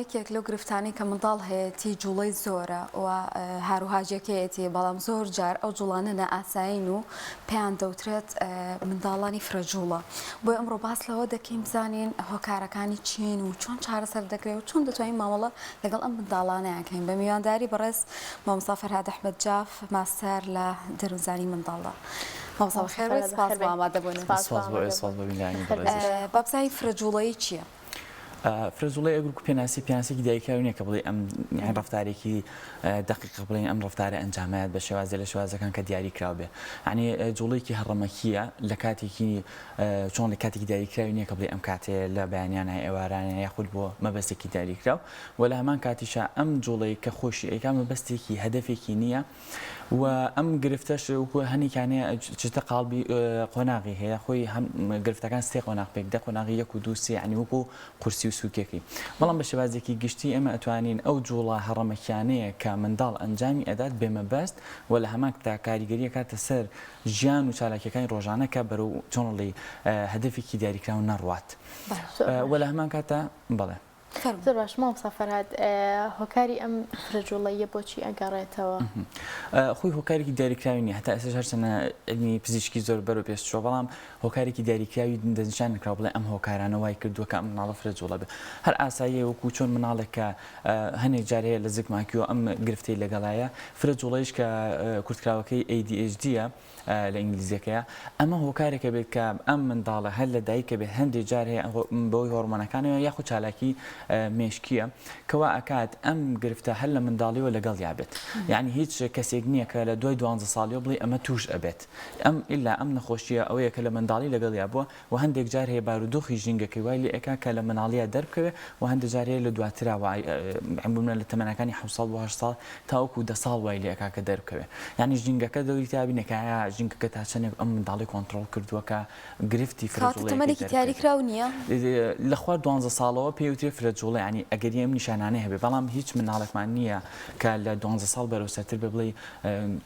یەکێک لەو گرفتانەی کە منداڵ هەیەتی جوڵەی زۆرە و هاروهاجەکەیەتی، بەڵام زۆر جار ئەو جوڵانە نائاسایین و پێیان دەوترێت منداڵانی فرەجوڵە. بۆیە ئەمڕۆ باس لەوە دەکەین بزانین هۆکارەکانی چین و چۆن چارەسەر دەکرێت و چۆن دەتوانین مامەڵە لەگەڵ ئەم منداڵانەیان کەین. بە میوانداری بەڕێز مامۆستا فەرهاد ئەحمەد جاف، ماستەر لە دەروونزانی منداڵدا. مامۆستا بەخێربێی، سپاس بۆ ئامادەبوونت. سپاس بۆ ئێوە، سپاس بۆ بینەرانی بەڕێزیش. با بزانین فرەجوڵەیی چییە؟ فرەجوڵەی ئەگەر وەکو پێناسی پێناسێکی دیاریکراوی نییە کە بڵێ ئەم یان ڕەفتارێکی دەقیقە بڵێن ئەم ڕەفتارە ئەنجامایەت بە شێوازێ لە شێوازەکان کە دیاری کراو بێ یعنی جوڵێکی هەڕەمەکیە لە کاتێکی چۆن لە کاتێکی دیاریکراوی نییە کە بڵێ ئەم کاتێ لە بەیانیانە ئێوارانە یاخود بۆ مەبەستێکی دیاریکراو و لە هەمان کاتیشا ئەم جوڵەی کە خۆشی ئەیکا مەبەستێکی هەدەفێکی نییە و ئەم گرفتەش وەکو هەنێکیان هەیە چتە قاڵبی قۆناغی هەیە خۆی هەم گرفتەکان سێ قۆناغ پێک دە قۆناغی یەک و دوو سێ یعنی وەکو قورسی و سوکێکی بەڵام بە شێوازێکی گشتی ئێمە ئەتوانین ئەو جوڵە هەڕەمەکیانەیە کە منداڵ ئەنجامی ئەدات بێ مەبەست و لە هەمان کتا کاریگەری ئەکاتە سەر ژیان و چالاکیەکانی ڕۆژانە کە بەرەو چۆنڵی هەدەفێکی دیاریکراو نەڕوات و لە هەمان کاتا بەڵێ. زۆر باش مامۆستا فەرهاد هۆکاری ئەم فرە جوڵەییە بۆچی ئەگەڕێتەوە؟ خۆی هۆکارێکی دیاریکراوی نییە هەتا ئێستاش هەرچەنە علمی پزیشکی زۆر بەرەو پێش چووە بەڵام هۆکارێکی دیاریکراوی دەستنیشان نەکراوە بڵێ ئەم هۆکارانە وای کردووە کە ئەم مناڵە فرە جوڵە بێ هەر ئاساییە وەکو چۆن مناڵێک کە هەنێک جار هەیە لە زگماکیەوە ئەم گرفتەی لەگەڵایە فرە جوڵەیش کە کورتکراوەکەی ADHD یە لە ئینگلیزیەکەیە ئەمە هۆکارێکە بێت کە ئەم منداڵە هەر لە دایکە بێت هەندێک جار هەیە بەهۆی هۆرمۆنەکانەوە یاخود چالاکی مێشکیە کەوا ئەکات ئەم گرفتە هەر لە منداڵیەوە لەگەڵیا بێت یعنی هیچ کەسێک نییە کە لە دوای دوانزە ساڵیەوە بڵێ ئەمە توش ئەبێت ئەم ئیلا ئەم نەخۆشیە ئەوەیە کە لە منداڵی لەگەڵیا بووە و هەندێک جار هەیە بارودۆخی ژینگەکەی وای لێ ئەکا کە لە مناڵیا دەربکەوێ و هەندێک جار هەیە لە دواترا وای بمنە لە تەمەنەکانی حەوت ساڵ بۆ هەشت ساڵ تاوەکو دە ساڵ وای لێ ئەکا کە دەربکەوێ یانی ژینگەکە دەوری تا بینێ کە ئایا ژینگەکە تا چەندێک ئەم منداڵی کۆنتڕۆڵ کردووە کە گرفتی کەواتە فرەجوڵەیەکەی تەمەنێکی دەربکەوێت. دیاریکراو نییە؟ لە خوار دوانزە ساڵەوە پێی وترێ فرەجوڵە یانی ئەگەری ئەم نیشانانەی هەبێ بەڵام هیچ منداڵێکمان نییە کە لە دوانزە ساڵ بەرەو سەرتر بێ بڵێی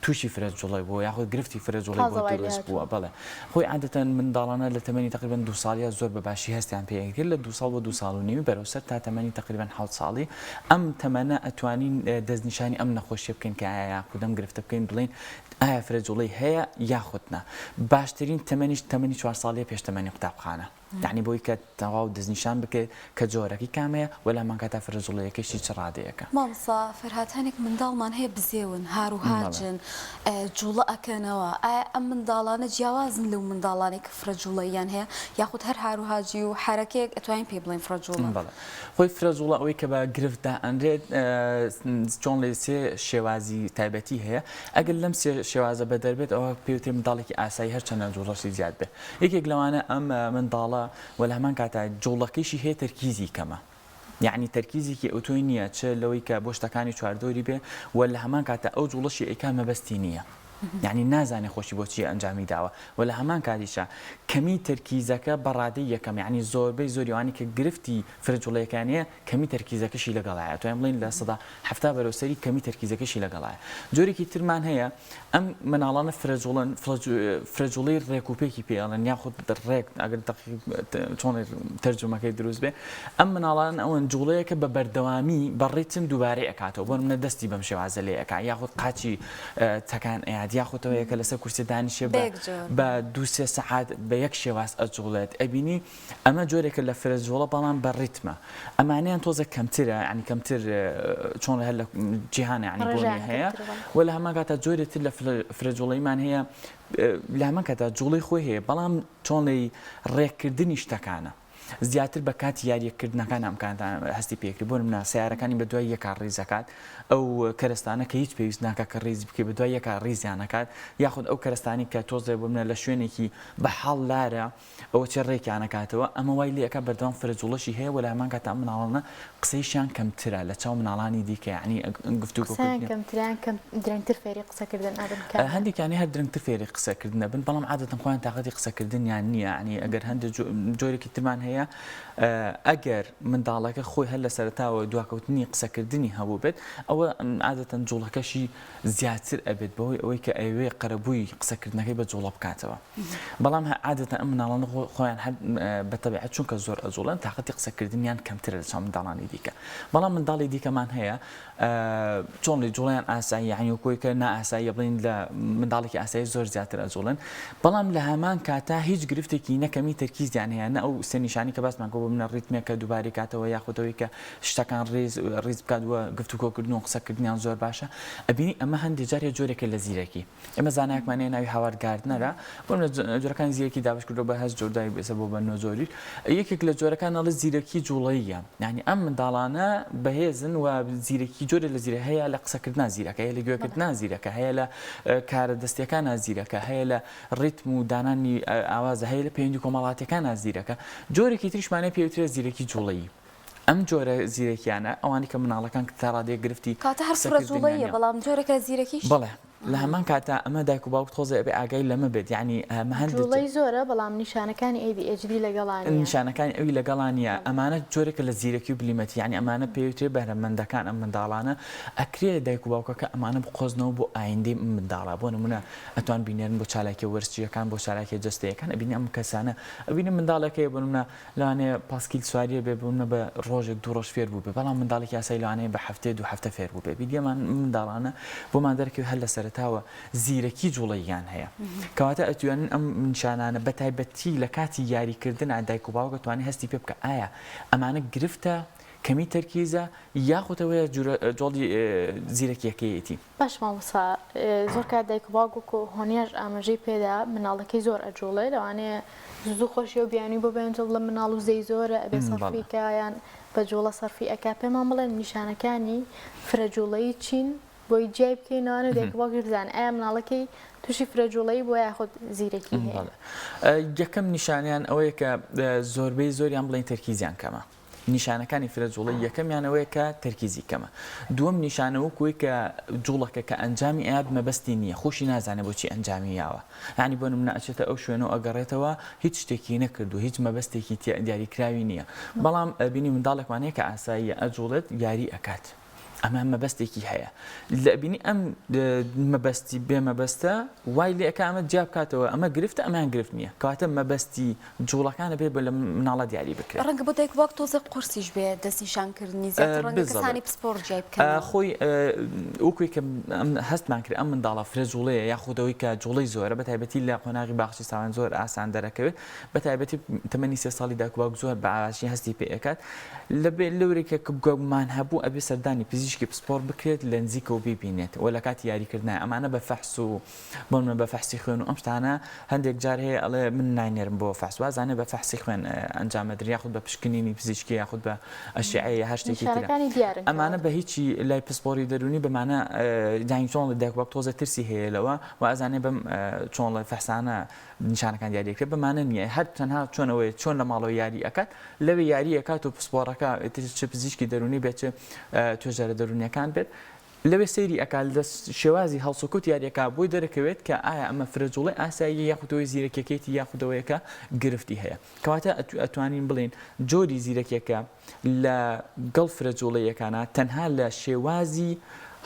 تووشی فرەجوڵە بووە یاخود گرفتی فرەجوڵەی تازە بۆ وای دروست لێهاتووە. بووە بەڵێ خۆی عادەتەن منداڵانە لە تەمەنی تەقریبەن دوو ساڵیا زۆر بە باشی هەستیان پێ ئەکرێت لە دوو ساڵ بۆ دوو ساڵ و نیوی بەرەو سەر تا تەمەنی تەقریبەن حەوت ساڵی ئەم تەمەنە ئەتوانین دەستنیشانی ئەم نەخۆشیە بکەین کە ئایا یاخود ئەم گرفتە بکەین بڵێین ئایا فرە جوڵەی هەیە یاخود نا باشترین تەمەنیش تەمەنی چوار ساڵیە پێش تەمەنی قوتابخانە یانی بۆی کە تەواو دەستنیشان بکرێت کە جۆرەکەی کامەیە و لە هەمان کاتا فرە جوڵەیەکەشی چ ڕادەیەکە. مامۆستا فەرهاد هەنێک منداڵمان هەیە بزێون هار و بەڵێ. هاجن جوڵە ئەکەنەوە ئایا ئەم منداڵانە جیاوازن لەو منداڵانەی کە فرە جوڵەییان هەیە یاخود هەر هار و هاجی و حەرەکەیەک ئەتوانین پێی بڵێین فرە جوڵە؟ بەڵێ خۆی فرە جوڵە ئەوەی کە بە گرفت دائەنرێت چۆن لێ سێ شێوازی تایبەتی هەیە ئەگەر لەم سێ شێوازە بەدەر بێت ئەوە پێی وترێ منداڵێکی ئاسایی هەرچەندە جوڵەشی زیاد بێت یەکێک لەوانە ئەم منداڵە و لە هەمان کاتا جوڵەکەیشی هەیە تەرکیزی کەمە یعنی تەرکیزێکی ئەوتۆی نییە چ لەوەی کە بۆ شتەکانی چواردەوری بێ و لە هەمان کاتە ئەو جوڵەشی ئەیکا مەبەستی نییە یعنی نازانێ خۆشی بۆچی ئەنجامی داوە و لە هەمان کاتیشا کەمی تەرکیزەکە بە ڕادەی یەکەم یعنی زۆربەی زۆری ئەوانەی کە گرفتی فرە جوڵەیەکان هەیە کەمی تەرکیزەکەشی لەگەڵایە توانین بڵێین 70% بەرەو سەری کەمی تەرکیزەکەشی لەگەڵایە جۆرێکی ترمان هەیە ئەم مناڵانە فرەجوڵەن فرەجوڵەی ڕێک و پێکی پێ ئەڵێن یاخود ڕێک ئەگەر چۆن تەرجومەکەی دروست بێ ئەم مناڵان ئەوەن جوڵەیەکە بە بەردەوامی بە ڕیتم دووبارەی ئەکاتەوە بۆ منە دەستی بەم شێوازە لێ ئەکا یاخود قاچی تەکان ئەیات یاخودەوە یەکە لەسەر کورسی دانیشێ بە دوو سێ سەعات بە یەک شێواز ئەجوڵێت ئەبینی ئەمە جۆرێکە لە فرە جوڵە بەڵام بە ڕیتمە ئەمانەیان تۆزێک کەمترە یانی کەمتر چۆن هەر لە جیهانە یانی بۆنی هەیە و لە هەمان کاتا جۆرێ تر لە فرە جوڵەیمان هەیە لە هەمان کاتا جوڵەی خۆی هەیە بەڵام چۆن لی ڕێککردنی شتەکانە زیاتر بە کاتی یاریەکردنەکان ئەم کاتە هەستی پێکرد بۆ نمونە سیارەکانی بە دوای یەکا ڕیزەکات ئەو کەرەستانە کە هیچ پێویست ناکە کە ڕیز بکەی بە دوای یەکا ڕیزیانەکات یاخود ئەو کەرەستانی کە تۆزێ بۆ منە لە شوێنێکی بە حاڵ لارە ئەوە چێ ڕێکیان ئەکاتەوە، ئەمە وای لێ ئەکا بەردەوام فرە جوڵەشی هەیە وە لە هەمان کاتا ئەم مناڵانە قسەیشیان کەمترە لە چاو مناڵانی دیکە یانی گفتوگۆ قسەیان کردنیان. کەمترە یان کەم درەنگتر فێری قسەکردن ئەبن کامیان؟ هەندێکیان هەر درەنگتر فێری قسەکردن ئەبن بەڵام عادەتەن خۆیان تاقەتی قسەکردنیان نییە یانی ئەگەر هەندێ جۆرێکی ترمان هەیە. هەیە ئەگەر منداڵەکە خۆی هەر لە سەرەتاوە دواکەوتنی قسەکردنی هەبووبێت ئەوە عادەتەن جوڵەکەشی زیاتر ئەبێت بەهۆی ئەوەی کە ئەیەوێ قەرەبووی قسەکردنەکەی بە جوڵە بکاتەوە بەڵام عادەتەن ئەم منداڵانە خۆیان هەر بە تەبیعەت چونکە زۆر ئەجوڵێن تاقەتی قسەکردنیان کەمترە لە چاو منداڵانی دیکە بەڵام منداڵی دیکەمان هەیە چۆن لە جوڵیان ئاسایی یعنی وەکۆی کە نائاساییە بڵین لە منداڵێکی ئاسایی زۆر زیاتر ئەجوڵن بەڵام لە هەمان کاتا هیچ گرفتێکی نەکەمی تەرکیزیان هەیە نە ئەو سێ نیشانی کە باسمان کۆ بۆ منە ڕیتمێکە دووبارەی کاتەوە یاخودەوەی کە شتەکان ڕیز ڕیز بکات و گفتوگۆکردن و قسەکردنیان زۆر باشە ئەبینی ئەمە هەندێک جار هەیە جۆرێکە لە زیرەکی ئێمە زانایەکمان هەیە ناوی هاوارد گاردنەرە بۆ نمونە جۆرەکانی زیرەکی دابەش کردووە بە هەشت جۆر دای بێسە بۆ بە نۆ جۆریش یەکێک لە جۆرەکان ئەڵێ زیرەکی جوڵەییە یعنی ئەم منداڵانە بەهێزن و زیرەکی جۆرێ لە زیرە هەیە لە قسەکردنا زیرەکە هەیە لە گوێکردنا زیرەکە هەیە لە کارە دەستیەکانە زیرەکە هەیە لە ڕیتم و دانانی ئاوازە هەیە لە پەیوەندی کۆمەڵاتیەکانە زیرەکە جۆرێکی تریشمانەیە پێوترێ زیرەکی جوڵەیی ئەم جۆرە زیرەکیانە ئەوانی کە مناڵەکان تا ڕادەیەک گرفتی کاتە هەر فرە قسەکردنیان جوڵەییە نیە. بەڵام جۆرێکە لە زیرەکیش؟ بەڵێ لە هەمان کاتا ئەمە دایک و باوک تۆزێ ئەبێ ئاگای لەمە بێت یانی ئەمە هەندێک جوڵەی زۆرە بەڵام نیشانەکانی ADHD لەگەڵا نیە. نیشانەکانی ئەوی لەگەڵا نیە ئەمانە جۆرێکە لە زیرەکی و بلیمەتی یانی ئەمانە پێوترێ بەهرەمەندەکان ئەم منداڵانە ئەکرێ دایک و باوکەکە ئەمانە بقۆزنەوە بۆ ئایندەی ئەم منداڵە بۆ نمونە ئەتوان بینێرن بۆ چالاکیە وەرزشیەکان بۆ چالاکیە جەستەیەکان ئەبینی ئەم کەسانە ئەبینی منداڵێک هەیە بۆ نمونە لەوانەیە پاسکیل سواریە بێ بۆ نمونە بە ڕۆژێک دوو ڕۆژ فێر بووبێ بەڵام منداڵێکی ئاسایی لەوانەیە بە هەفتەیە دوو هەفتە فێر بووبێ بیدیەمان منداڵانە بۆمان دەرکەوێت هەر لە سەرەتاوە زیرەکی جوڵەییان هەیە کەواتە ئەتوانن ئەم نیشانانە بە تایبەتی لە کاتی یاریکردنا دایک و باوک ئەتوانێ هەستی پێ بکە ئایا ئەمانە گرفتە کەمی تەرکیزە یاخود ئەوەیە جۆڵی زیرەکیەکەیەتی. باشە مامۆستا زۆر کات دایک و باوک وەکو هۆنیاش ئاماژەی پێدا مناڵەکەی زۆر ئەجوڵێ لەوانەیە زوو خۆشی ئەو بیانوی بۆ بێنێتەوە بڵێ مناڵ وزەی زۆرە ئەبێ سەرفی کە یان بە جوڵە سەرفی ئەکا پێمان بڵێن نیشانەکانی فرە جوڵەیی چین بۆی جیای بکەینەوە دایک و باوکیش بزانن ئایا مناڵەکەی تووشی فرە جوڵەیی بووە یاخود زیرەکی هەیە. یەکەم نیشانەیان ئەوەیە کە زۆربەی زۆریان بڵێین تەرکیزیان کەمە. نیشانەکانی فرە جوڵەی یەکەمیان ئەوەیە کە تەرکیزی کەمە. دووەم نیشانە وەکو ئەوەی کە جوڵەکە کە ئەنجامی ئەیات مەبەستی نییە، خۆشی نازانێت بۆچی ئەنجامی یاوە. یانی بۆ نمونە ئەچێتە ئەو شوێنە و ئەگەڕێتەوە هیچ شتێکی نەکردووە، هیچ مەبەستێکی دیاریکراوی نییە. بەڵام ئەبینی منداڵێکمان هەیە کە ئاساییە ئەجوڵێت یاری ئەکات. ئەمە مەبەستێکی هەیە. لە ئەبینی ئەم مەبەستی بێ مەبەستە وای لێ ئەکا ئەمە جیا بکاتەوە ئەمە گرفتە ئەمەیان گرفت نییە. کەواتە مەبەستی جوڵەکان ئەبێ بە لە مناڵە دیاری بکرێت. ڕەنگە بۆ دایک و باوک تۆزێک قورسیش بێ دەستنیشانکردنی زیاتر ڕەنگە کەسانی پسپۆڕ جیای بکەنەوە. خۆی وەکوی کە هەستمان کرد ئەم منداڵە فرە جوڵەیە یاخود ئەوەی کە جوڵەی زۆرە بە تایبەتی لە قۆناغی باخچەی ساوایان زۆر ئاسان دەرەکەوێت بە تایبەتی تەمەنی سێ ساڵی دایک و باوک زۆر بە باشی هەستی پێ ئەکات لە بێ لەورێک کە گومان هەبوو ئەبێ سەردانی پزیشکی پسپۆڕ بکرێت لە نزیکەوە بیبینێت و لە کاتی یاریکردنای ئەمانە بە فەحس و بۆ نمونە بە فەحسی خوێن و ئەم شتانە هەندێک جار هەیە ئەڵێ من ناینێرم بۆ فەحس وازانێ بە فەحسی خوێن ئەنجام ئەدرێ یاخود بە پشکنینی پزیشکی یاخود بە ئەشیعەیە یا هەر شتێکی ترە نیشانەکانی دیارن ئەمانە کەواتە. بە هیچی لای پسپۆڕی دەروونی بەمانە یانی چۆن دایک و باوک تۆزێ ترسی هەیە لەوە وازانێ بەم چۆن فەحسانە نیشانەکان دیاری ئەکرێت بەمانە نییە هەر تەنها چۆن ئەوەیە چۆن لە ماڵەوە یاری ئەکات لەوێ یاری ئەکات و پسپۆڕەکە ئیتر چ پزیشکی دەروونی بێت چ توێژەرە دەروونیەکان بێت لەوێ سەیری ئەکات لە شێوازی هەڵسوکەوت یاریەکە بۆی دەرەکەوێت کە ئایا ئەمە فرە جوڵەی ئاساییە یاخود ئەوەی زیرەکیەکەیتی یاخود ئەوەیە کە گرفتی هەیە کەواتە ئەتوانین بڵێین جۆری زیرەکیەکە لە گەڵ فرە جوڵەیەکانە تەنها لە شێوازی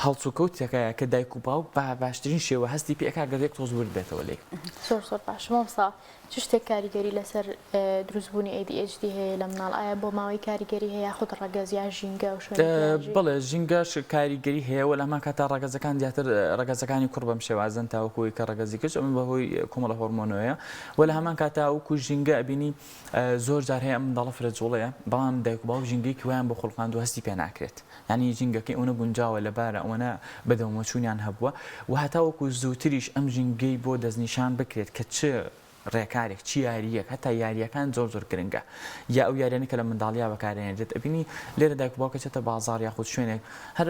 هەڵسوکەوتەکەیە کە دایک و باوک بە باشترین شێوە هەستی پێ ئەکا گەر یەک تۆز ورد بێتەوە لێی. زۆر زۆر باشە مامۆستا چ شتێک کاریگەری لەسەر دروستبوونی ADHD هەیە لە مناڵ ئایا بۆ ماوەی کاریگەری هەیە یاخود ڕەگەز یا ژینگە و شوێنی ژیان؟ بەڵێ ژینگەش کاریگەری هەیە و لە هەمان کاتا ڕەگەزەکان زیاتر ڕەگەزەکانی کوڕ بەم شێوازەن تاوەکو ئەوەی کە ڕەگەزی کچ ئەمە بەهۆی کۆمەڵە هۆرمۆنەوەیە و لە هەمان کاتا وەکو ژینگە ئەبینی زۆر جار هەیە ئەم منداڵە فرە جوڵەیە بەڵام دایک و باوک ژینگەیەکی وایان بۆ خوڵقاندووە هەستی پێ ناکرێت یانی ژینگەکەی ئەوەنە گونجاوە لەبارە ئەوەنە بەدەومەچوونیان هەبووە و هەتاوەکو زووتریش ئەم ژینگەی بۆ دەستنیشان بکرێت کە چ ڕێکارێک چ یارییەک هەتا یارییەکان زۆر زۆر گرنگە یا ئەو یاریانە کە لە منداڵیا بەکارێنرێت ئەبینی لێرە دایک و باوکە چێتە بازاڕ یاخود شوێنێک هەر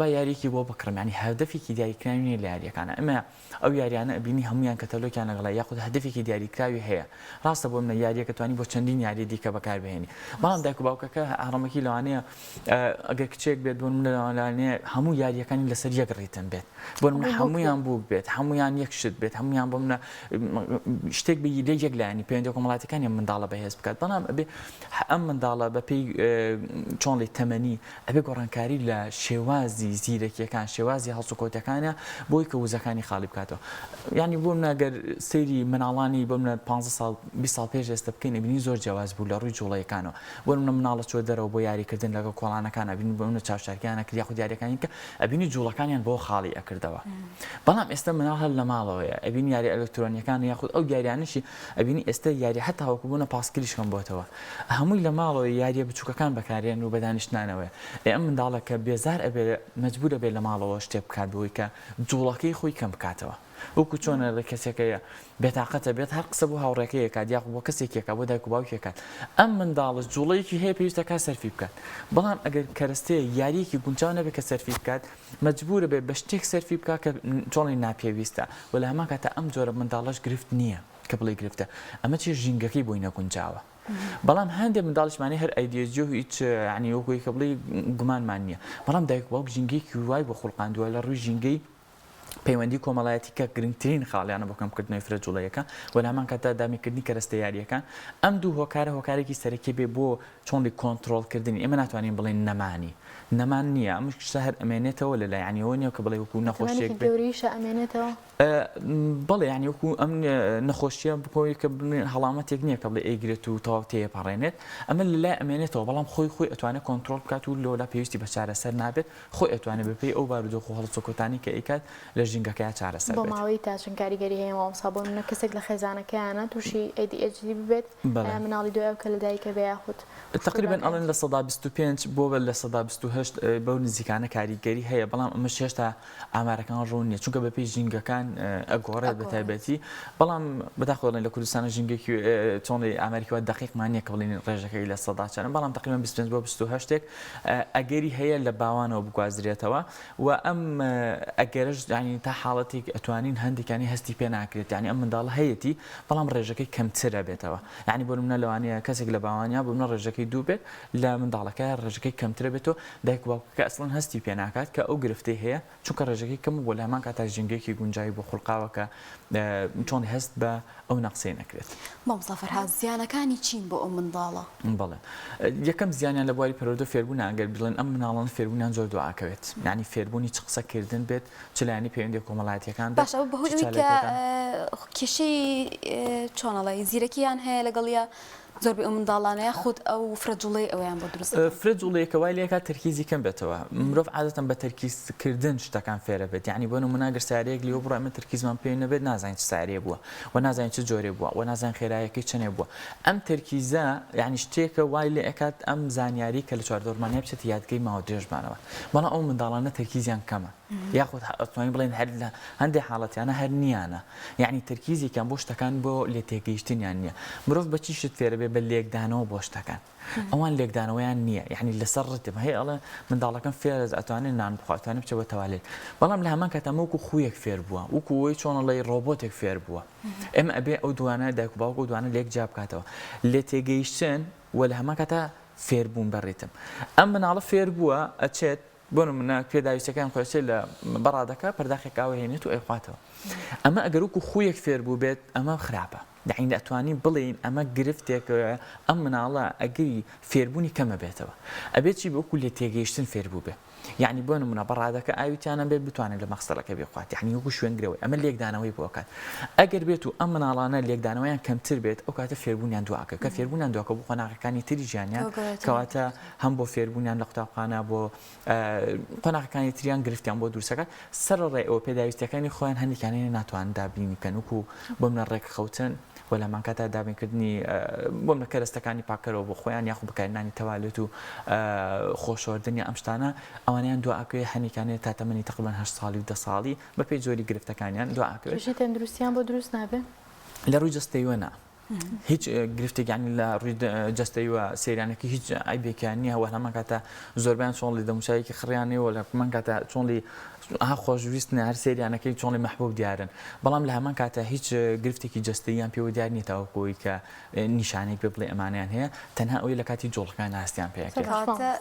با یاریەکی بۆ بکڕم ینی هەدەفێکی دیاریکراوی نییە لە یاریەکانە ئەمە ئەو یاریانە ئەبینی هەموویان کەتەلۆکیان لەگەڵە یاخود هەدەفێکی دیاریکراوی هەیە ڕاستە بۆ منە یاریەکە توانی بۆ چەندین یاری دیکە بەکاربهێنی بەڵام دایک و باوکەکە هەڕەمەکی لەوانەیە ئەگەر کچێک بێت بۆ منە لەوانەیە هەموو یاریەکانی لەسەر یەک ڕیتم بێت بۆ منە هەموویان بووک بێت هەموویان یەک شت بێت هەموویان بۆ منە شتێک. شتێک بێ لە یەک لایەنی پەیوەندیە کۆمەڵاتیەکانی ئەم منداڵە بەهێز بکات بەڵام ئەبێ ئەم منداڵە بەپێی چۆن ڵی تەمەنی ئەبێ گۆڕانکاری لە شێوازی زیرەکیەکان شێوازی هەڵسوکەوتەکانە بۆی کە وزەکانی خاڵی بکاتەوە یعنی بۆ منە گەر سەیری مناڵانی بۆ منە 15 ساڵ 20 ساڵ پێش ئێستا بکەین ئەبینی زۆر جیاواز بوو لە ڕووی جوڵەیەکانەوە بۆ منە مناڵە چوە دەرەوە بۆ یاریکردن لەگەڵ کۆڵانەکان ئەبینی بۆ منە چاوشارکیان ئەکرد یاخود یاریەکانی کە ئەبینی جوڵەکانیان بۆ خاڵی ئەکردەوە بەڵام ئێستا مناڵ هەر لە ماڵەوەیە ئەبینی یاری ئەلکترۆنیەکان یاخود ئەو یاریانشی ئەبینی ئێستا یاری حتا وەکو بوونە پاسکلیش کەم بۆتەوە هەمووی لە ماڵەوە یاریە بچووکەکان بەکارێن و بەدانیشتنانەوەیە ئێ ئەم منداڵە کە بێزار ئەبێ مەجبورە بێ لە ماڵەوە شتێ بکات بۆی کە جوڵەکەی خۆی کەم بکاتەوە وەکو چۆنە لە کەسێکەیە بێتاقەتە بێت هەر قسە بۆ هاوڕێکەی ئەکات یاخود بۆ کەسێکی ئەکات بۆ دایک و باوکی ئەکات ئەم منداڵە جوڵەیەکی هەیە پێویستە کات سەرفی بکات بەڵام ئەگەر کەرەستەیەک یاریەکی گونجاو نەبێت کە سەرفی بکات مەجبورە بێت بە شتێک سەرفی بکات کە چۆڵی ناپێویستە و لە هەمان کاتە ئەم جۆرە منداڵەش گرفت نییە کە بڵێ گرفتە ئەمە چی ژینگەکەی بۆی نەگونجاوە بەڵام هەندێک منداڵیشمانی هەر ADHD و هیچ یعنی وەکوی کە بڵێ گومانمان نییە بەڵام دایک و باوک ژینگەیەکی وای بۆ خوڵقاندووە لە ڕووی ژینگەی پەیوەندی کۆمەڵایەتی کە گرنگترین خاڵیانە بۆ کەمکردنەوەی فرە جوڵەیەکە و لە هەمان کاتدا دابینکردنی کەرەستە یارییەکان، ئەم دوو هۆکارە هۆکارێکی سەرەکی بێ بۆ چۆنی کۆنتڕۆڵکردنی، ئێمە ناتوانین بڵێین نەمانی، نەمان نییە، ئەم شتە هەر ئەمێنێتەوە لە لای، یانی ئەوە نییە کە بڵێی وەکوو نەخۆشییەک بێ. تەمەنێکی گەورەیشە ئەمێنێتەوە؟ بەڵێ یانی وەکوو ئەم نەخۆشییە بۆی کە هەڵامەتێک نییە کە بڵێ ئەیگرێت و تەواو تێیەپەڕێنێت، ئەمە لە لای ئەمێنێتەوە، بەڵام خۆی خۆی ئەتوانێت کۆنتڕۆڵ بکات و لەولا پێویستی بە چارەسەر نابێت، خۆی ئەتوانێت بەپێی ئەو بارودۆخ و هەڵسوکەوتانەی کە ئەیکات لە ژینگەکەیا چارەسەر بۆ بێت. ماوەی تا چەند کاریگەری هەیە مامۆستا بۆ نمونە کەسێک لە خێزانەکەیانە توشی ADHD ببێت ئایا مناڵی دوای ئەو کە لەدایکە بێ یاخود خوشک و تەقریبەن براکانی؟ ئەڵێن 25% بۆ 28% بەو نزیکانە کاریگەری هەیە بەڵام ئەمەش هێشتا ئامارەکان ڕوون نییە چونکە بەپێی ژینگەکان ئەگۆڕێت بە تایبەتی بەڵام بەداخەوە دەڵێن لە کوردستانە ژینگەکی چۆنی ئامارێکی وا دەقیقمان نییە کە بڵێین ڕێژەکەی لە سەدا چەندە بەڵام تقریبا 25 بۆ 28 ئەگەری هەیە لە باوانەوە بگوازرێتەوە و ئەم ئەگەرش یانی تا حاڵەتێک ئەتوانین هەندێکانی هەستی پێ ناکرێت یانی ئەم منداڵە هەیەتی بەڵام ڕێژەکەی کەمترە بێتەوە یانی بۆ نمونە لەوانەیە کەسێک لە باوانیا بۆ منە ڕێژەکەی دوو بێت لە منداڵەکە ڕێژەکەی کەمترە بێتەوە دایک و باوکەکە ئەسڵەن هەستی پێ ناکات کە ئەو گرفتەی هەیە چونکە ڕێژەکەی کەم بووە لە هەمان کاتا ژینگەیەکی گونجاوی بۆ خوڵقاوە کە چۆن هەست بە ئەو نەقسەی نەکرێت. مامۆستا فەرهاد زیانەکانی چین بۆ ئەو منداڵە؟ بەڵێ یەکەم زیانیان لە بواری پەروەردە و فێربوونە ئەگەر بڵێن ئەم مناڵانە فێربوونیان زۆر دواکەوێت یانی فێربوونی چ قسەکردن بێت چ لایەنی پەیوەندیە کۆمەڵایەتیەکان بێت باشە ئەوە بەهۆی چ ئەوەی کە چالاکیەکان. کێشەی چۆن ئەڵێی زیرەکییان هەیە لەگەڵیا زۆربەی ئەو منداڵانە یاخود ئەو فرە جوڵەی ئەویان بۆ دروست دەکات؟ فرە جوڵەیەکە وای لێکات تەرکیزی کەم بێتەوە مرۆڤ عادەتەن بە تەرکیز کردن شتەکان فێرە بێت یانی بۆ نمونە گەر سەیارەیەک لێوە بڕۆ ئێمە تەرکیزمان پێی نەبێت نازانین چ سەیارەیە بووە و نازانین چ جۆرێ بووە و نازانین خێرایەکەی چەنێ بووە ئەم تەرکیزە یانی شتێکە وای لێ ئەکات ئەم زانیاری کە لە چواردەورمانە بچێتە یادگەی ماوە درێژمانەوە بەڵام ئەو منداڵانە تەرکیزیان کەمە یاخود ئەتوانین بڵێین هەر لە هەندێ حاڵەتیانە هەر نییانە یەعنی تەرکیزێکیان بۆ شتەکان بۆ لێتێگەیشتنیان نییە مرۆڤ بە چی شت فێرە بێ بە لێکدانەوە بۆ شتەکان ئەوان لێکدانەوەیان نییە یەعنی لەسەر ڕتم هەیە ئەڵێ منداڵەکەم فێرە ئەتوانێت نان بخوا ئەتوانێت بچێ بۆ تەوالێت بەڵام لە هەمان کاتا وەکو خوویەک فێر بووە وەکو ئەوەی چۆن ئەڵێی ڕۆبۆتێک فێر بووە ئێمە ئەبێ ئەو دوانە دایک و باوک ئەو دوانە لێک جیا بکاتەوە لێتێگەیشتن و لە هەمان کاتا فێربوون بە ڕیتم ئەم مناڵە فێر بووە ئەچێت بۆ نمونە پێداویستیەکان خۆی ئەچێت لە بەڕادەکە پەرداخێک ئاو ئەهێنێت و ئەیخواتەوە ئەمە ئەگەر وەکو خوویەک فێر بووبێت ئەمە خراپە یەعنی ئەتوانین بڵێین ئەمە گرفتێک ئەم مناڵە ئەگەری فێربوونی کەمە بێتەوە ئەبێت چی وەکو لێ تێگەیشتن فێر بووبێ یعنی بۆ نمونە بەڕادەکە ئاوی تیانە بێت بتوانێت لە مەخسەلەکە بخوات یعنی وەکو شوێنگرەوەی ئەمە لێکدانەوەی بۆ ئەکات ئەگەر بێت و ئەم مناڵانە لێکدانەوەیان کەمتر بێت ئەو کاتە فێربوونیان دواکە کە فێربوونیان دواکە بۆ قۆناغەکانی تری ژیانیان کەواتە هەم بۆ فێربوونیان لە قوتابخانە بۆ قۆناغەکانی تریان گرفتیان بۆ دروستەکات سەرەڕای ئەوە پێداویستیەکانی خۆیان هەندێکیان هەیە ناتوانن دابینی بکەن وەکو بۆ منە ڕێکخەوتن و لە هەمانکاتا دابینکردنی بۆ منە کەرەستەکانی پاککەرەوە بۆ خۆیان یاخود بەکارهێنانی تەوالێت و خۆشۆردن یا ئەم شتانە ئەوانیان دواکەوێ هەنێکیان هەیە تا تەمەنی تەقریبەن هەشت ساڵی و دە ساڵی بەپێی جۆری گرفتەکانیان دواکەوێت. کێشەی تەندروستیان بۆ دروست نابێ؟ لە ڕووی جەستەییوە نا. هیچ گرفتێک یانی لە ڕووی جەستەیوە سەیرانەکە هیچ عیبێکیان نییە وە هەمان کاتە زۆربیان چۆنڵی دەموچاوێکی خڕیان نییە و لە هەمان کاتە چۆنڵی ها خۆشویستن هەر سەیریانەکەی چۆنڵی مەحبوب دیارن بەڵام لە هەمان کاتە هیچ گرفتێکی جەستەییان پێوە دیار نییە تاوەکو ئەوەی کە نیشانەیەک بێ بڵێ ئەمانەیان هەیە تەنها ئەوەی لە کاتی جوڵەکان هەستیان پێ ئەکرێت. کەواتە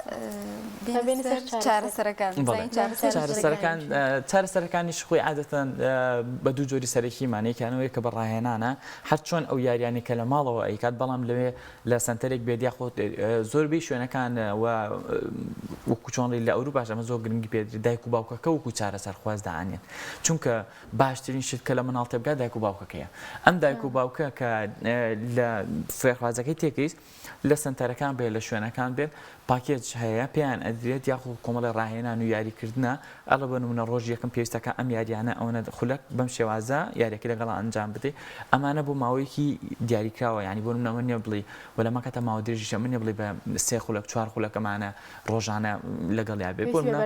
بێنە سەر چارەسەرەکان بزانین چارەسەرەکان چارەسەرەکانیش خۆی عادەتەن بە دوو جۆری سەرەکیمان یەکیان ئەوەیە کە بە ڕاهێنانە هەر چۆن ئەو یاریانەی کە لە ماڵەوە ئەیکات بەڵام لەوێ لە سەنتەرێک بێت یاخود زۆربەی شوێنەکان و وەکو چۆنڵی لە ئەوروپاش ئەمە زۆر گرنگی پێ دایک و باوکەکە وەکو چارەسەرخواز دائەنێن چونکە باشترین شت کە لە مناڵ تێبگات دایک و باوکەکەیە ئەم دایک و باوکە کە لە فێرخوازەکەی تێکەیت لە سەنتەرەکان بێت لە شوێنەکان بێت پاکێج هەیە پێیان ئەدرێت یاخود کۆمەڵی ڕاهێنان و یاریکردنە ئەڵە بۆ نمونە ڕۆژی یەکەم پێویستەکە ئەم یاریانە ئەوەنە خولەک بەم شێوازە یاریەکە لەگەڵا ئەنجام بدەیت ئەمانە بۆ ماوەیەکی دیاریکراوە یانی بۆ نمونە ئەمە نییە بڵێی وە لەمە کاتە ماوە درێژیشە ئەمە نییە بڵێی بە سێ خولەک چوار خولەک ئەمانە ڕۆژانە لەگەڵیا بێت بۆ نمونە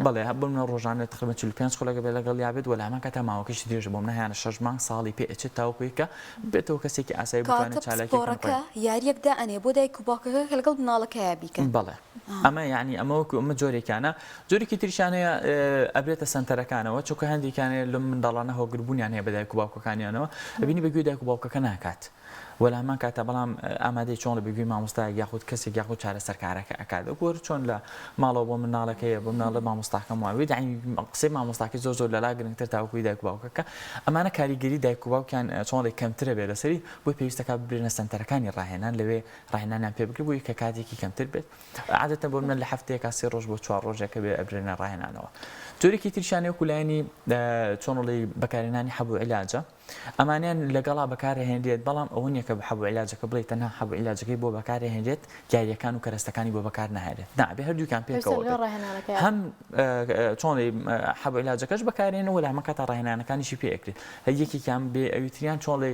بەڵێ بۆ نمونە ڕۆژانە تقریبا 45 خولەکە بێت لەگەڵیا بێت وە لە هەمان کاتا ماوەکەشی درێژە بۆ منە هەیانە شەش مانگ ساڵی پێ ئەچێت تاوەکو کە بێتەوە کەسێکی ئاسایی بتوانێت کەواتە چالاکیەکان پسپۆڕەکە خۆی یاریەک دائەنێ بۆ دایک و باوکەکە کە لەگەڵ مناڵەکەیا بیکەن. بەڵێ ئەمە یعنی ئەمە وەکو ئەمە جۆرێکیانە جۆرێکی تریشیان هەیە ئەبرێتە سەنتەرەکانەوە چونکە هەندێکیان هەیە لەم منداڵانە هۆگربوونیان هەیە بە دایک و باوکەکانیانەوە ئەبینی بە گوێی دایک و باوکەکە ناکات وە لە هەمان کاتا بەڵام ئامادەی چۆن بە گوێی مامۆستایەک یاخود کەسێک یاخود چارەسەرکارەکە ئەکات وەکو هەر چۆن لە ماڵەوە بۆ منداڵەکەیە بۆ مناڵە مامۆستاکەم وایە یعنی قسەی مامۆستاکەی زۆر زۆر لەلا گرنگتر تاوەکوی دایک و باوکەکە ئەمانە کاریگەری دایک و باوکیان چۆن کەمترە بێ لەسەری بۆی پێویستەکە ببرێنە سەنتەرەکانی ڕاهێنان لەوێ ڕاهێنانیان پێ بکرێت بۆی کە کاتێکی کەمتر بێت عادەتەن بۆ منە لە هەفتەیەکا سێ ڕۆژ بۆ چوار ڕۆژێکە بێ ئەبرێنە ڕاهێنانەوە جۆرێکی تریشیان وەکو لایەنی چۆنڵی بەکارهێنانی حەب و عیلاجە ئەمانیان لەگەڵا بەکارهێنرێت بەڵام ئەوە نییە کە حەب و عیلاجەکە بڵێ تەنها حەب و عیلاجەکەی بۆ بەکارهێنرێت یاریەکان و کەرەستەکانی بۆ بەکار ناهێنرێت نا ئەبێ هەردووکیان پێکەوە بێت هەم چۆنڵی حەب و عیلاجەکەش بەکارێن و لە هەمان کاتا ڕاهێنانەکانیشی پێ ئەکرێت هەر یەکێکیان بێ ئەوی تریان چۆنڵی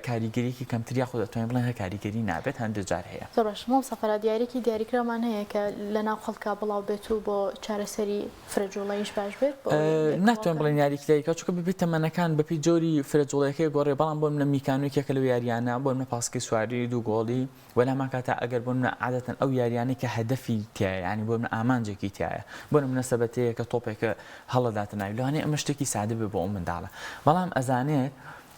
کاریگەریەکی کەمتر یاخود ئەتوانین بڵێین هەر کاریگەری نابێت هەندێک جار هەیە. زۆر باشە مامۆستا فەرهاد یاریەکی دیاریکراومان هەیە کە لەناو خەڵکا بڵاو بێت و بۆ چارەسەری فرە جوڵەییش باش بێت بۆ ئەوەی ناتوانین بڵێین یاریەکی دیاریکراو چونکە بەپێی تەمەنەکان بەپێی جۆری فرە جوڵەیەکەی گۆڕێ بەڵام بۆ منە میکانۆ یەکێکە لەو یاریانە بۆ منە پاسکی سواری دوو گۆڵی وە لەهەمان کاتا ئەگەر بۆ منە عادەتەن ئەو یاریانەی کە هەدەفی تیایە یانی بۆ منە ئامانجێکی تیایە بۆ نمونە سەبەتەیەکە تۆپێکە هەڵەداتە ناوی لەوانەیە ئەمە شتێکی سادە بێ بۆ ئەو منداڵە بەڵام ئەزانێت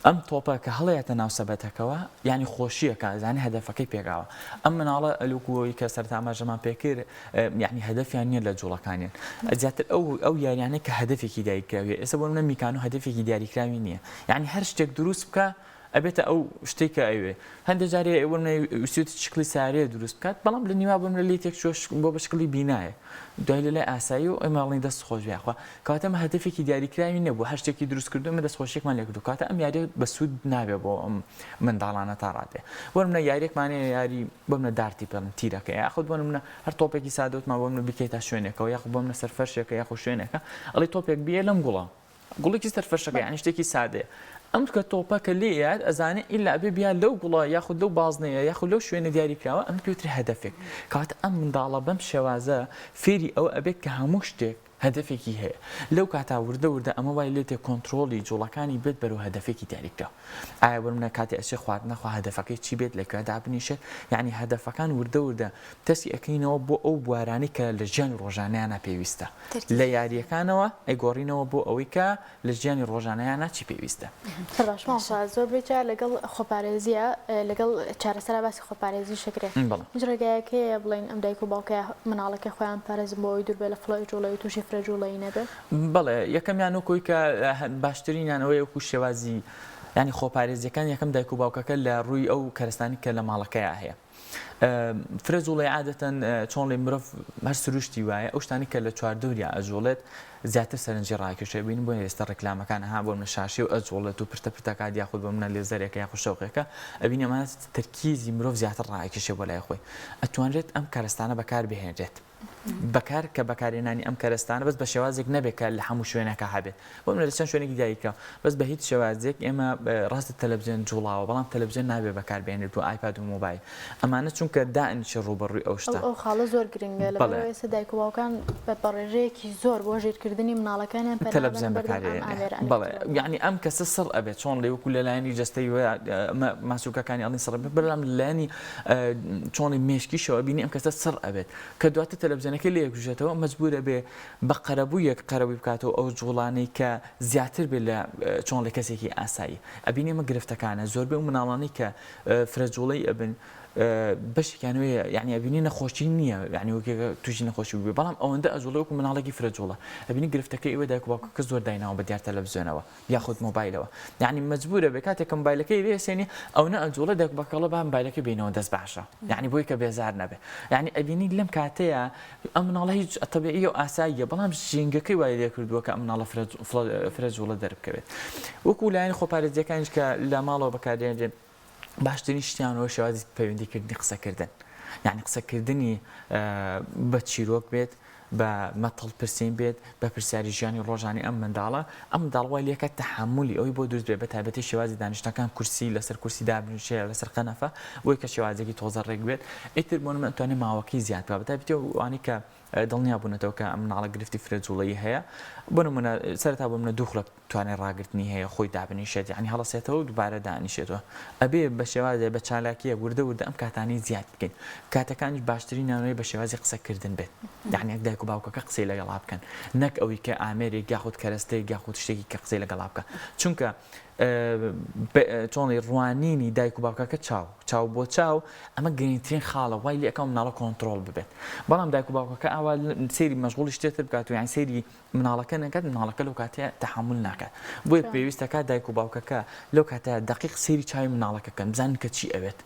ئەم تۆپە کە هەڵەیەتە ناو سەبەتەکەوە یانی خۆشیەکە زانی هەدەفەکەی پێکاوە ئەم مناڵە وەکو ئەوەی کە سەرەتا ئاماژەمان پێکرد یعنی هەدەفیان نییە لە جوڵەکانیان زیاتر ئەو ئەو یاریانەی کە هەدەفێکی دیاریکراویە ئێستا بۆ منە میکانۆ هەدەفێکی دیاریکراوی نییە یعنی هەر شتێک دروست بکە ئەبێتە ئەو شتێک کە ئەوێ هەندێک جارێ بۆ منە ویستویەتی شکلی سارەیە دروست بکات بەڵام لە نیوا بۆ منە لێی تێکچووە بۆ بە شکلی بینایە دوای لە لای ئاسایی و ئێمە ئەڵێین دەست خۆش بێ یاخوا کەواتە ئەمە هەدەفێکی دیاریکراوی نەبوو هەر شتێکی دروست کردو ئێمە دەستخۆشیەکمان لێ کردو کەواتە ئەم یاریە بەسوود نابێ بۆ ئەم منداڵانە تا ڕادەیە بۆ نمونە یاریەکمان هەیە یاری بۆ منە دارتی پێڵن تیرەکە یاخود بۆ نمونە هەر تۆپێکی سادەوتمان بۆ منە بیکەیتە شوێنێکەوە یاخود بۆ منە سەر فەرشێکە یاخود شوێنێکە ئەڵێ تۆپێک بیە لەم گوڵە گوڵێکی سەر فەرشەکە یانی شتێکی سادەیە ئەم کە تۆپە کە لێ یاد ئەزانێ ئیلا ئەبێ بیا لەو گوڵە یاخود لەو بازنەیە یاخود لەو شوێنە دیاری کراوە ئەمە پێوترێ هەدەفێک کەواتە ئەم منداڵە بەم شێوازە فێری ئەوە ئەبێت کە هەموو شتێک هەدەفێکی هەیە لەو کاتا وردە وردە ئەمە وای لێ تێ کۆنترۆڵی جوڵەکانی بێت بەرەو هەدەفێکی دیاریکراو ئایا بۆ نمونە کاتێ ئەچێ خواردنە خوا هەدەفەکەی چی بێت لە کوێ دابنیشێت یعنی هەدەفەکان وردە وردە تەسی ئەکەینەوە بۆ ئەو بوارانەی کە لە ژیانی ڕۆژانەیانا پێویستە لە یارییەکانەوە ئەیگۆڕینەوە بۆ ئەوەی کە لە ژیانی ڕۆژانەیانا چی پێویستە. زۆر باش مامۆستا زۆربەی جار لەگەڵ خۆپارێزیە لەگەڵ چارەسەرا باسی خۆپارێزیش ئەکرێ بەڵێ. هیچ ڕێگایەک هەیە بڵێین ئەم دایک و باوکە مناڵەکەی خۆیان بپارێزن بۆ ئەوەی دوور بێ لە فڵە جوڵەی و تووشی فرە جوڵەیی نەبێ؟ بەڵێ یەکەمیان وەکو ئەوەی کە باشترینیان ئەوەیە وەکو شێوازی یانی خۆپارێزیەکان یەکەم دایک و باوکەکە لە ڕووی ئەو کەرەستانی کە لە ماڵەکەیا هەیە فرە جوڵەی عادەتەن چۆنڵی مرۆڤ هەر سروشتی وایە ئەو شتانی کە لە چواردەوریا ئەجوڵێت زیاتر سەرنجی ڕاکێشێ بین بۆ ئێستا ڕێکلامەکان ها بۆ منە شاشێ و ئەجوڵێت و پرتە پرتەکات یاخود بۆ منە لێزەرێکە یاخود شەوقێکە ئەبینی ئەمانە تەرکیزی مرۆڤ زیاتر ڕاکێشێ بۆ لای خۆی ئەتوانرێت ئەم کەرەستانە بەکار بهێنرێت بەکار کە بەکارهێنانی ئەم کەرەستانە بەس بە شێوازێک نەبێت کە لە هەموو شوێنەکە هەبێت بۆ منە لە چەند شوێنێکی دیاریکراو بەس بە هیچ شێوازێک ئێمە ڕاستە تەلەڤزیۆن جوڵاوە بەڵام تەلەڤزیۆن نابێت بەکاربهێنرێت و ئایپاد و مۆبایل ئەمانە. ئەمانە چونکە دائنیشە ڕووبەڕووی ئەو شتە. ئەو خاڵە زۆر گرنگە لەبەرئەوەی ئێستا دایک و باوکان بە ڕێژەیەکی زۆر بۆ ژیرکردنی مناڵەکانیان پەنا تەلەفزیۆن بەکار ئێنێ. بەڵێ یانی ئەم کەسە سڕ ئەبێت چۆن ڵێ وەکو لە لایەنی جەستەی ماسولکەکانی ئەڵین سڕ بێت بەڵام لە لایەنی چۆنی مێشکیشەوە بینی ئەم کەسە سڕ ئەبێت کە دواتر تەلەفزیۆنەکەی لێ کوژێتەوە مەجبورە بێ بە قەرەبوویەک قەرەبووی بکاتەوە ئەو جوڵانەی کە زیاتر بێت لە چۆن لە کەسێکی ئاسایی ئەبینی ئەمە گرفتەکانە زۆربەی ئەو مناڵانەی کە فرە جوڵەی ئەبن بەشێکیان وەیە یعنی ئەبینی نەخۆشی نییە یعنی وەکێکە تووشی نەخۆشی بووبێ بەڵام ئەوەندە ئەجوڵێ وەکو مناڵێکی فرە جوڵە ئەبینی گرفتەکەی ئەوە دایک و باوکەکە زۆر دایناوە بە دیار تەلەڤزیۆنەوە یاخود مۆبایلەوە یعنی مەجبورە بێ کاتێک کە مۆبایلەکەی لێسێنی ئەو نە ئەجوڵێ دایک و باوکەکە با مۆبایلەکەی بینەوە دەست باشە یعنی بۆی کە بێزار نەبێ یعنی ئەبینی لەم کاتەیە ئەم مناڵە هیچ تەبیعیە و ئاساییە بەڵام ژینگەکەی وای لێ کردووە کە ئەم مناڵە فرە جوڵە دەربکەوێت وەکو لایەن خۆپارێزیەکانیش کە لە ماڵەوە بەکاردێنرێن باشترین شتیان وە شێوازی پەیوەندیکردنی قسەکردن یعنی قسەکردنی بە چیرۆک بێت بە مەتەڵ پرسین بێت بە پرسیاری ژیانی ڕۆژانی ئەم منداڵە ئەم منداڵ وای لێکات تەحەمولی ئەوی بۆ دروست بێت بە تایبەتی شێوازی دانیشتنەکان کورسی لەسەر کورسی دابنیشێ لەسەر قەنەفە بۆی کە شێوازێکی تۆزە ڕێک بێت ئیتر بۆ نمونە ئەتوانێت ماوەکەی زیاد بکات بە تایبەتی ئەوانەی کە دڵنیا بوونەتەوە کە ئەم مناڵە گرفتی فرە جوڵەیی هەیە بۆ نمونە سەرەتا بۆ منە دوو خولەک توانای ڕاگرتنی هەیە خۆی دابنیشێت یعنی هەڵەسێتەوە و دووبارە دانیشێتەوە ئەبێ بە شێوازێ بە چالاکیە وردە وردە ئەم کاتانەی زیاد بکەین کاتەکانیش باشترین نانەوەی بە شێوازی قسەکردن بێت یعنی یەک دایک و باوکەکە قسەی لەگەڵا بکەن نەک ئەوەی کە ئامێرێک یاخود کەرەستەیەک یاخود شتێکی کە قسەی لەگەڵا بکە چونکە چۆنی ڕوانینی دایک و باوکەکە چاو چاو بۆ چاو ئەمە گرنگترین خاڵە وای لێ ئەکا مناڵە کۆنترۆڵ ببێت بەڵام دایک و باوکەکە ئاوا سەیری مەشغوڵی شتێتر بکات و یان سەیری مناڵەکە نەکات مناڵەکە لەو کاتەیە تەحەمول ناکات بۆیە پێویستە کات دایک و باوکەکە لەو کاتە دەقیق سەیری چاوی مناڵەکە کەن بزانن کە چی ئەوێت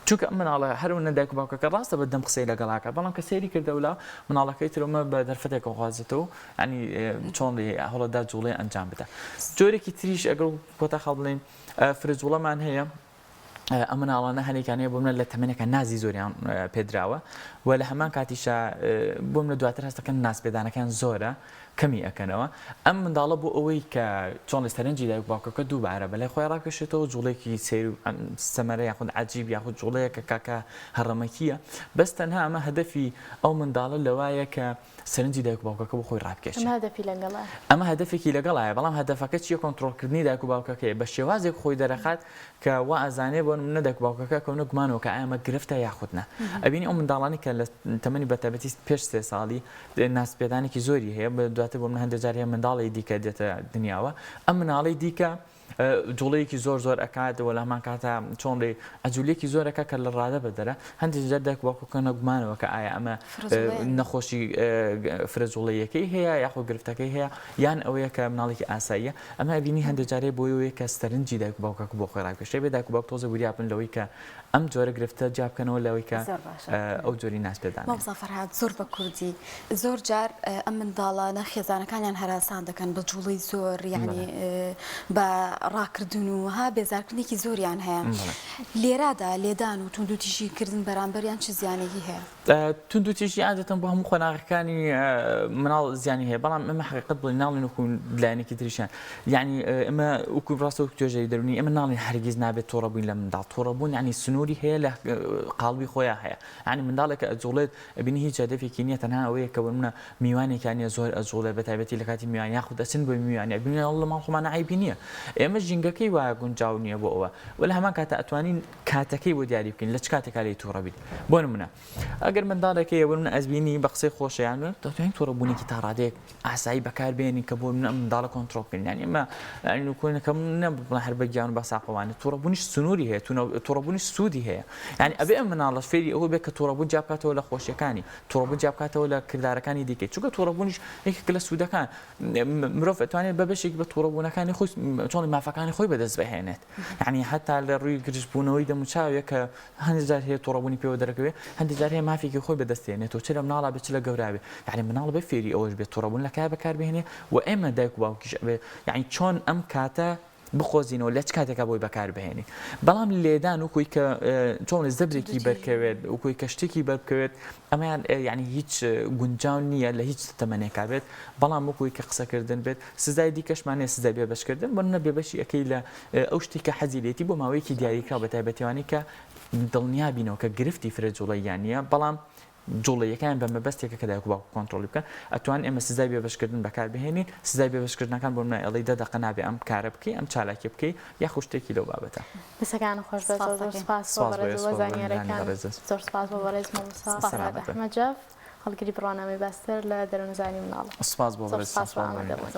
چونکە ئەم مناڵە هەرونە دایک و باوکەکە ڕاستە بە دەم قسەی لەگەڵاکە بەڵام کە سەیری کردەولا مناڵەکەی ترمە بە دەرفەتێکە خوازێتەوە ینی چۆن هەوڵەدا جوڵێ ئەنجام بدە جۆرێکی تریش ئەگەر کۆتا خاڵ بڵێن فرە جوڵەمان هەیە ئەم مناڵانە هەنێکیان هەیە بۆ منە لە تەمەنێکە نازی زۆریان پێدراوە و لە هەمان کاتیشا بۆ منە دواتر هەستەکەن نازپێدانەکان زۆرە کەمی ئەکەنەوە ئەم منداڵە بۆ ئەوەی کە چۆن لە سەرنجی دایک باوکەکە دووبارە بەلای خۆی ڕاکەشێتەوە جوڵێکی سیر و سەمەرە یاخود عجیب یاخود جوڵەیە کە کاکە هەڕەمەکیە بەس تەنها ئەمە هەدەفی ئەو منداڵە لەوایە کە سەرنجی دایک و باوکەکە بۆ خۆی ڕابکێشێ. ئەمە هەدەفی لەگەڵایە. ئەمە هەدەفێکی لەگەڵایە، بەڵام هەدەفەکە چییە؟ کۆنترۆڵکردنی دایک و باوکەکەیە، بە شێوازێک خۆی دەرەخات کە وا ئەزانێ بۆ نموونە دایک و باوکەکە ئەکەونە گومانەوە کە ئایا ئەمە گرفتە یاخود نا. ئەبینی ئەو منداڵانەی کە لە تەمەنی بەتایبەتی پێش سێ ساڵی ناسپێدانێکی زۆری هەیە، دواتر بۆ نموونە هەندێک جار هەیە منداڵی دیکە دێتە دنیاوە، ئەم مناڵەی دیکە جوڵەیەکی زۆر زۆر ئەکات و لە هەمان کاتا چۆن بڵێی عەجولیەکی زۆر ئەکات کە لە ڕادە بەدەرە هەندێک جار دایک و باوک کەونە گومانەوە کە ئایا ئەمە نەخۆشی فرە جوڵەیەکەی هەیە یاخۆ گرفتەکەی هەیە یان ئەوەیە کە مناڵێکی ئاساییە ئەمە ئەبینی هەندێک جارێ بۆیەوەیە کە سەرنجی دایک و باوکەکە بۆ خۆی ڕاکێشێ بێ دایک و باوک تۆزە وریا بن لەوەی کە ئەم جۆرە گرفتە جیا بکەنەوە لەوەی کە ئەو جۆری ناسپێدانە. مامۆستا فەرهاد زۆر بە کوردی زۆر جار ئەم منداڵانە خێزانەکانیان هەراسان دەکەن بە جوڵەی زۆر یعنی بە ڕاکردن و ها بێزارکردنێکی زۆریان هەیە لێرادا لێدان و توندوتیژی کردن بەرامبەریان چ زیانێکی هەیە؟ توندوتیژی عادەتەن بۆ هەموو قۆناغەکانی مناڵ زیانی هەیە بەڵام ئێمە حقیقەت بڵێین ناڵێن وەکو لایەنێکی تریشیان یعنی ئێمە وەکو ڕاستە وەکو توێژەری دەروونی ئێمە ناڵێن هەرگیز نابێت توڕە بووین لە منداڵ توڕەبوون یعنی سنووری هەیە لە قاڵبی خۆیان هەیە یعنی منداڵێکە ئەجوڵێت ئەبینی هیچ هەدەفێکی نییە تەنها ئەوەیە کە بۆ نمونە میوانێکیان نییە زۆر ئەجوڵێ بە تایبەتی لە کاتی میوان یاخود ئەچن بۆ میوانی ئەبینی لە ماڵ خۆمان عەیبی نییە ئێمە ژینگەکەی وایە گونجاو نییە بۆ ئەوە وە لە هەمان کاتە ئەتوانین کاتەکەی بۆ دیاری بکەین لە چ کاتێکا لێی توڕە بیت بۆ نمونە ئەگەر منداڵێک هەیە بۆ نمونە ئەزبینی بە قسەی خۆشیان دەتوانین توڕەبوونێکی تا ڕادەیەک ئاسایی بەکاربێنین کە بۆ نمونە ئەم منداڵە کۆنترۆڵ بکەین یانی ئێمە نکۆنەکەم نە هەر بە گیان و بە ساقەوانە توڕەبوونیش سنووری هەیە توڕەبوونیش سوودی هەیە یانی ئەبێ ئەم مناڵەش فێری ئەوە بێت کە توڕەبوون جیا بکاتەوە لە خۆشیەکانی توڕەبوون جیا بکاتەوە لە کردارەکانی دیکەی چونکە توڕەبوونیش یەکێکە لە سوودەکان مرۆڤ ئەتوانێت بە بەشێک بە توڕەبوونەکانی خۆی چۆن مافەکانی خۆی بەدەست بهێنێت یعنی حتا لە ڕووی گرژبوونەوەی دەموچاوێک کە هەندێک جار هەیە توڕەبوونی پێوە دەرەکەوێت هەندێک جار هەیە مافێکی خۆی بەدەست دێنێتەوە چ لە مناڵا بێت چ لە گەورا بێت یعنی مناڵ بێ فێری ئەوەش بێت توڕەبوون لە کایە بەکاربهێنێ و ئێمە دایک و باوکیش ئەبێ یعنی چۆن ئەم کاتە بقۆزینەوە لە چ کاتێکا بۆی بەکار بهێنین بەڵام لێدان و کۆی کە چۆن زەبرێکی بەرکەوێت و کۆی کە شتێکی بەربکەوێت ئەمەیان یعنی هیچ گونجاو نییە لە هیچ تەمەنێکا بێت بەڵام وەکوی کە قسەکردن بێت سزای دیکەشمان هەیە سزای بێبەشکردن بۆ نمونە بێبەشی ئەکەی لە ئەو شتێک کە حەزی لێتی بۆ ماوەیەکی دیاریکراو بە تایبەتیوانی کە دڵنیا بینەوە کە گرفتی فرە جوڵەییان نییە بەڵام جوڵەیەکان بە مەبەستێکە کە دایک و باوک کۆنترۆڵی بکەن ئەتوان ئێمە سزای بێبەشکردن بەکار بهێنین سزای بێبەشکردنەکان بۆ منە ئەڵێی دە دەقە نابێ ئەم کارە بکەی ئەم چالاکیە بکەی یاخود شتێکی لەو بابەتە. دەستەکانت خۆش بێت زۆر زۆر سپاس بۆ بەڕێز و زانیاریەکان زۆر سپاس بۆ بەڕێز مامۆستا فەرهاد ئەحمەد جاف هەڵگری بڕوانامەی باستەر لە دەروونزانی مناڵ سپاس بۆ بەڕێز. سپاس بۆ ئامادەبوون.